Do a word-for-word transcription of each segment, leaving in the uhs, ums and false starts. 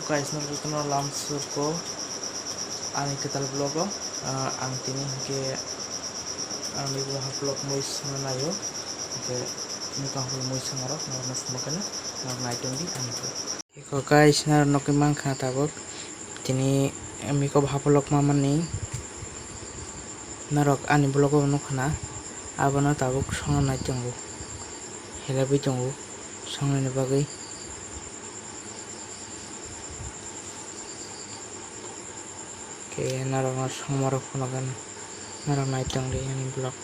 Guys, no jotono lam surko ani kwtal vlog o, ah, ang tini hwnkhe ang mikok bhaphlok mui songna naio, hwnkhe mikok bhaphlok mui songnarok norokno songma khe norok nai tongdi ani vlog. Eko guys, norok nugwi mankha tabuk tini mikok bhaphlok mamani norok ani vlog o nukha na, abono tabuk songna nai tongo, helebwi tongo songnaini bagwi. Khe norokno songmarok phunukgwno norok nai tongdi ani vlog.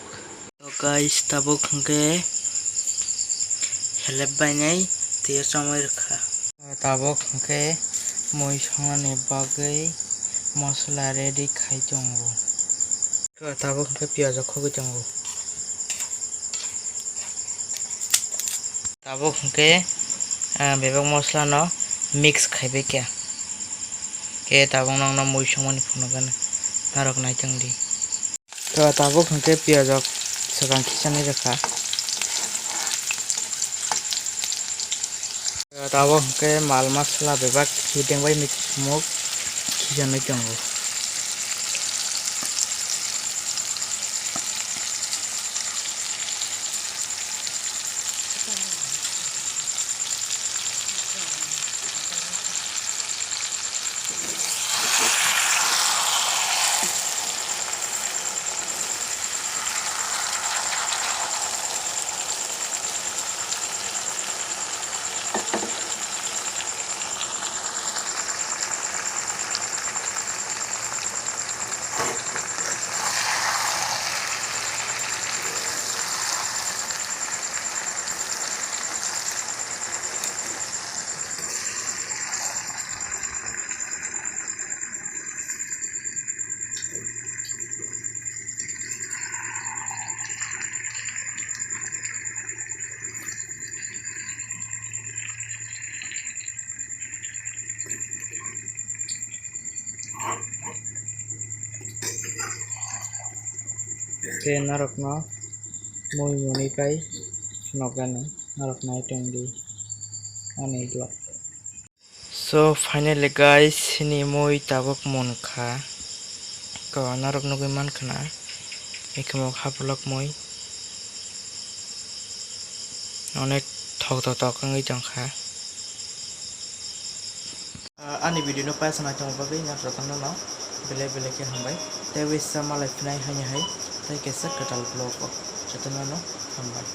To guys, tabuk hwnkhe helep bainai twiyo chomwi rwkha. Tabuk hwnkhe mui songnani bagwi mosola ready khai tongo. Tabuk hwnkhe piyaj rok khogwi tongo. Tabuk hwnkhe, ah, bebak mosola no mix khaibai khe. Khe tabuk nokno mui songmani phunukgwno norok nai tongdi. To tabuk hwnkhe piyaj rok swkang khichani rwkha. Tabuk hwnkhe mal masla bebak hideng bai mix muk khichani tongo. Khe norokno mui mwnwi pai phunukgwno norok nai tongdi ani vlog. So finally guys, chini mui tabuk munkha. Ko norok nugwi mankha na, mikhumo hapulok mui. Onek thok thok thok wngwi tongkha. Ah, ani video no paisa nai tongma bagwi norok jotono no belai belai khe hambai. Tei uaisa malai phinai haini hai tei kaisa kwtal vlog o jotono no hambai.